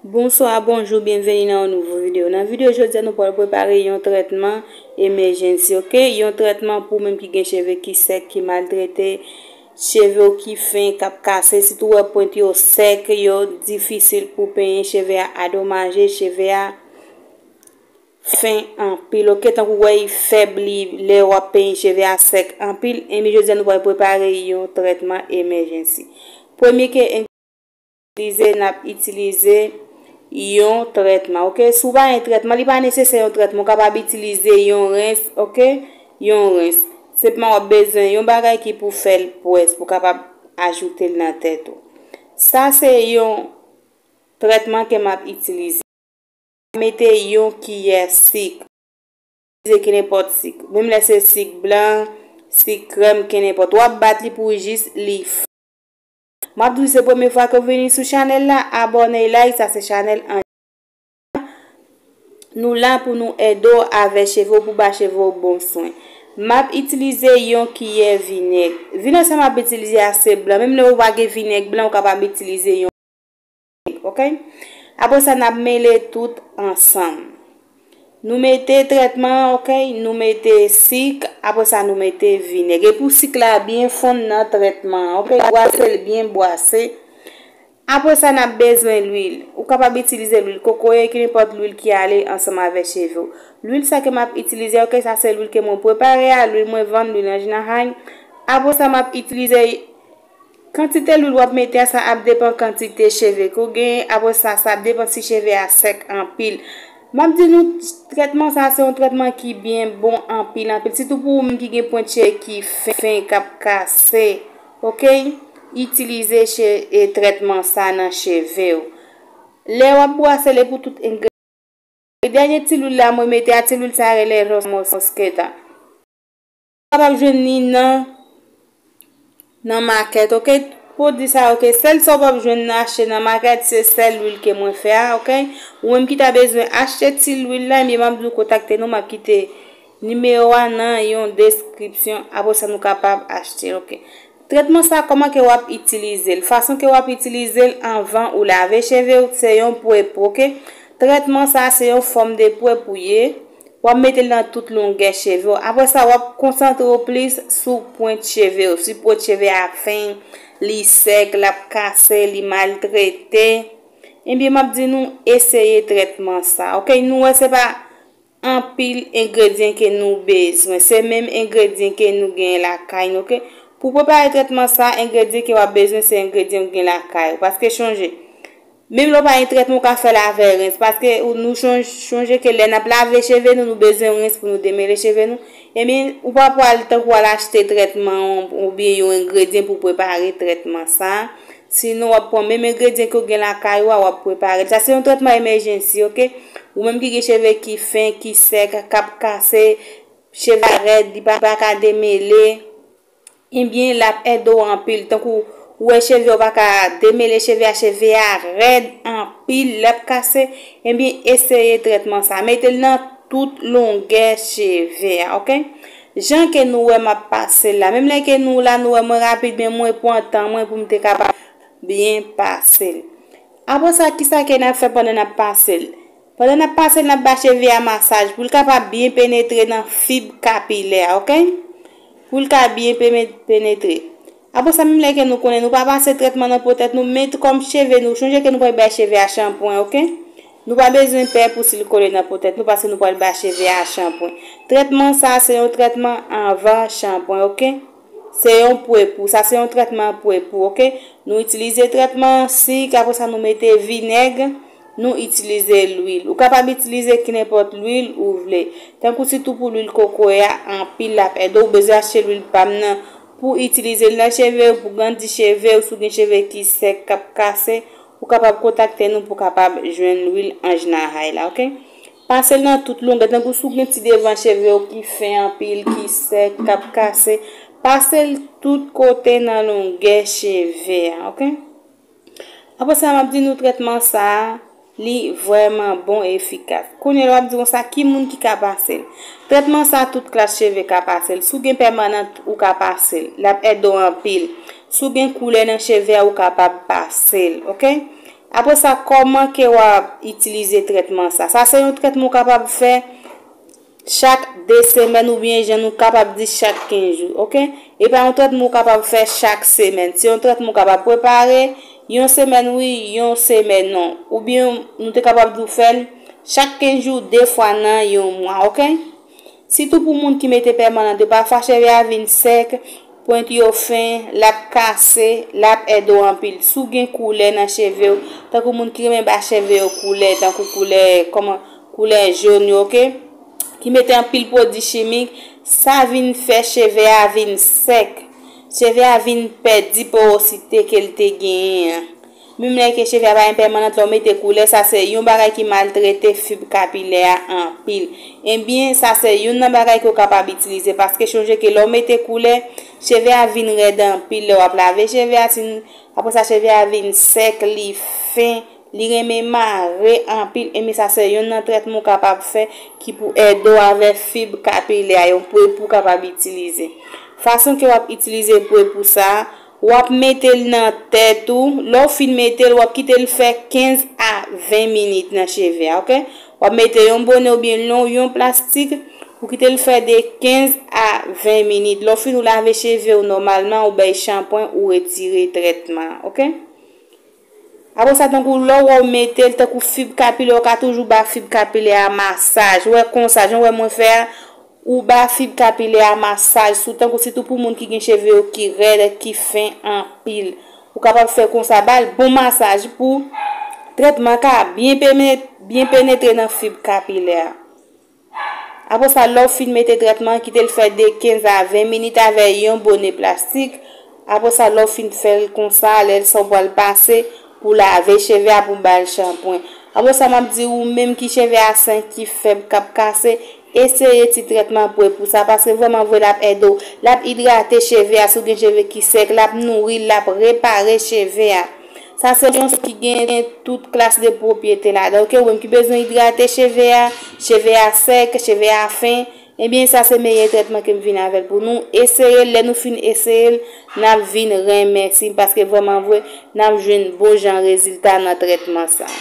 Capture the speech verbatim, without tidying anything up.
Bonswa, bonjou, byenveni nan yon nouvo videyo. Nan videyo jodi a, nou pral prepare yon trètman emergency, oke? Yon trètman pou menm ki gen cheve ki sèk, ki maltrete, cheve w ki fen, k ap kase, sitou wè pwent yo sèk, yo difisil pou penyen, cheve a adomaje, cheve a fen anpil, oke? Tankou wè, li fèb, li, lè w ap penyen, cheve a sèk anpil. Enben, jodi a, nou pral prepare yon trètman emergency. Premye ke itilize, n ap itilize yon trètman, oke? Si w pa gen trètman, li pa nesesè yon trètman, ou kapab itilize yon rens, oke? Yon rens. Senpman, w ap bezwen yon bagay ki pou fè l pwès, pou w kapab ajoute l nan tèt ou. Sa se yon trètman ke m ap itilize. Mete yon kiyè sik. Itilize kenenpòt sik. Menm lè se sik blan, sik krèm, kenenpòt. W ap bat li pou jis li f-, M ap di w, se premye fwa ke w vini sou chanèl la, abòne, like, sa se chanèl an. Nou la pou nou ede w avè cheve w, pou ba cheve w bon swen. M ap itilize yon kiyè vinèg. Vinèg sa m ap itilize a se blan. Menm lè w pa gen vinèg blan, ou kapab itilize yon, oke? Apre sa, n ap mele tout ansanm. Nou mete trètman an, oke? Nou mete sik, apre sa, nou mete vinèg. E pou sik la byen fonn nan trètman an, oke? Bwase l byen bwase. Apre sa, n ap bezwen lwil. Ou kapab itilize lwil kokoye, ki nenpòt lwil ki ale ansanm avè cheve w. Lwil sa ke m ap itilize, oke, sa se lwil ke mwen prepare a, lwil mwen vann, lwil Anjinahay. Apre sa, m ap itilize, kantite lwil w ap mete a, sa ap depann kantite cheve ke w genyen. Apre sa, sa ap depann si cheve a sèk anpil. M ap di nou, trètman sa, se yon trètman ki byen bon anpil, anpil. Sitou pou ou menm ki gen pwent cheve ki fen, k ap kase. Oke? Itilize che-, e, trètman sa nan cheve w. Lè w ap bwase l, e pou tout engredyan. E dènye ti lwil la mwen mete a, ti lwil sa rele Los Mosqueta. Ou kapab jwenn li nan, nan makèt, oke? Pwodui sa, oke? Sèl sa w p ap jwenn nan achte nan makèt, se sèl lwil ke mwen fè a, oke? Ou menm ki ta bezwen achte ti lwil la, ebyen, m ap di w kontakte nou, m ap kite nimewo a nan yon deskripsyon. Apre sa, nou kapab achte, oke? Trètman sa, kòman ke w ap itilize l? Fason ke w ap itilize l anvan ou lave cheve w, se yon pwepou, oke? Trètman sa, se yon fòm de pwepou ye. W ap mete l nan tout longè cheve w. Apre sa, w ap konsantre w plis sou pwent cheve w. Si pwent cheve a fen, li sèk, l ap kase, li maltrete, ebyen, m ap di nou eseye trètman sa, oke? Nou wè se pa anpil engredyan ke nou bezwen. Se menm engredyan ke nou genyen lakay nou, oke? Pou prepare trètman sa, engredyan ke w ap bezwen, se engredyan w gen lakay ou. Paske chonje, menm lè w pa gen trètman, ou ka fè l avè rens. Paske ou, nou chonj-, chonje ke lè n ap lave cheve nou, nou bezwen rens pou nou demele cheve nou. Ebyen, ou pa pral tankou al achte trètman oubyen yon engredyan pou prepare trètman sa. Sinon, w ap pran menm engredyan ke w gen lakay ou a, w ap prepare l. Sa se yon trètman emergency, oke? Ou menm ki gen cheve ki fen, ki sèk, k ap kase, cheve a rèd, li pa, pa ka demele, ebyen, l ap ede w anpil. Tankou ou wè cheve w pa ka demele cheve a, cheve a rèd anpil, l ap kase, ebyen, eseye trètman sa. Mete l nan tout longè cheve a, oke? Jan ke nou wè m ap pase l la. Menm lè ke nou la, nou wè mwen rapid, men mwen pran tan mwen pou m te kapab byen pase l. Apre sa, kisa ke n ap fè pandan n ap pase l? Pandan n ap pase l, n ap ba cheve a masaj pou l kapab byen penetre nan fib kapilè a, oke? Pou l ka byen peme-, penetre. Apre sa, menm lè ke nou konnen nou pa pase trètman nan po tèt nou, men kòm cheve nou, chonje ke nou pral bay cheve a chanpwen, oke? Nou pa bezwen pè pou si l kole nan po tèt nou, paske nou pral bay cheve a chanpwen. Trètman sa, se yon trètman anvan chanpwen, oke? Se yon pwepou, sa se yon trètman pwepou, oke? Nou itilize trètman sik, apre sa nou mete vinèg, nou itilize lwil. Ou kapab itilize kenenpòt lwil ou vle. Tankou sitou pou lwil kokoye a, anpil l ap ede w. Ou bezwen achte lwil pam nan pou itilize l nan cheve w, pou grandi cheve w, si w gen cheve ki sèk, k ap kase, ou kapab kontakte nou pou kapab jwenn lwil Anjinahay la, oke? Pase l nan tout longè, tankou si w gen ti devan cheve w ki fen anpil, ki sèk, k ap kase, pase l tout kote nan longè cheve a, oke? Apre sa, m ap di nou trètman sa a, li vrèman bon e efikas. Kounye a, w ap di konsa, ki moun ki ka pase l? Trètman sa a, tout klas cheve ka pase l. Si w gen pèmanant, ou ka pase l. L ap ede w anpil. Si w gen koulè nan cheve a, ou kapab pase l, oke? Apre sa, kòman ke w ap itilize trètman sa? Sa se yon trètman ou kapab fè chak de semèn oubyen jan nou kapab di chak kenz jou, oke? E pa yon trètman ou kapab fè chak semèn. Se yon trètman ou kapab prepare, yon semèn wi, yon semèn non. Oubyen nou te kapab di w fè l chak kenz jou, de fwa nan yon mwa, oke? Sitou pou moun ki mete pèmanan, pafwa cheve a vin sèk, pwent yo fen, l ap kase, l ap ède w anpil. Si w gen koulè nan cheve w, tankou moun ki renmen ba cheve yo koulè, tankou koulè, kòman, koulè jòn yo, oke? Ki mete anpil pwodui chimik, sa vin fè cheve a vin sèk. Cheve a vin pèdi porosite ke l te genyen an. Menm lè ke cheve a pa gen pèmanant, lè w mete koulè, sa se yon bagay ki maltrete fib kapilè a anpil. Ebyen, sa se youn nan bagay ke w kapab itilize, paske chonje ke lè w mete koulè, cheve a vin rèd anpil lè w ap lave cheve a, si n-, apre sa cheve a vin sèk, li fen, li renmen mare anpil, ebyen sa se youn nan trètman w kapab fè ki pou ède w avè fib kapilè a, yon pwepou w kapab itilize. Fason ke w ap itilize pwepou sa a, w ap mete l nan tèt ou. Lè w fin mete l, w ap kite l fè kenz a ven minit nan cheve a, oke? W ap mete yon bonè oubyen yon, yon plastik, ou kite l fè de kenz a ven minit. Lè w fin ou lave cheve w nòmalman, ou bay chanpwen, ou retire trètman an, oke? Apre sa, tankou lè w wè w mete l, tankou fib kapilè, ou ka toujou ba fib kapilè a masaj. Ou wè konsa, jan w wè mwen fè a, ou ba fib kapilè a masaj sou, tankou sitou pou moun ki gen cheve yo ki rèd, ki fen anpil. Ou kapab fè konsa, ba l bon masaj pou trètman ka byen pene-, byen penetre nan fib kapilè a. Apre sa, lè w fin mete trètman an, kite l fè de kenz a ven minit avè yon bonè plastik. Apre sa, lè w fin fè l konsa, lè sa w pral pase pou lave cheve a, pou ba l chanpwen. Apre sa, m ap di ou menm ki cheve a senk, ki fèb, k ap kase, eseye ti trètman pwepou sa, paske vrèman vre l ap ède w. L ap idrate cheve a, si w gen cheve ki sèk, l ap nouri l, l ap repare cheve a. Sa se yon ki gen tout klas de pwopyete ladan. Oke, ou menm ki bezwen idrate cheve a, cheve a sèk, cheve a fen, ebyen sa se meyè trètman ke m vin avè l pou nou. Eseye l, lè nou fin eseye l, n ap vin renmèsi m, paske vrèman vre, n ap jwenn bon jan rezilta nan trètman sa.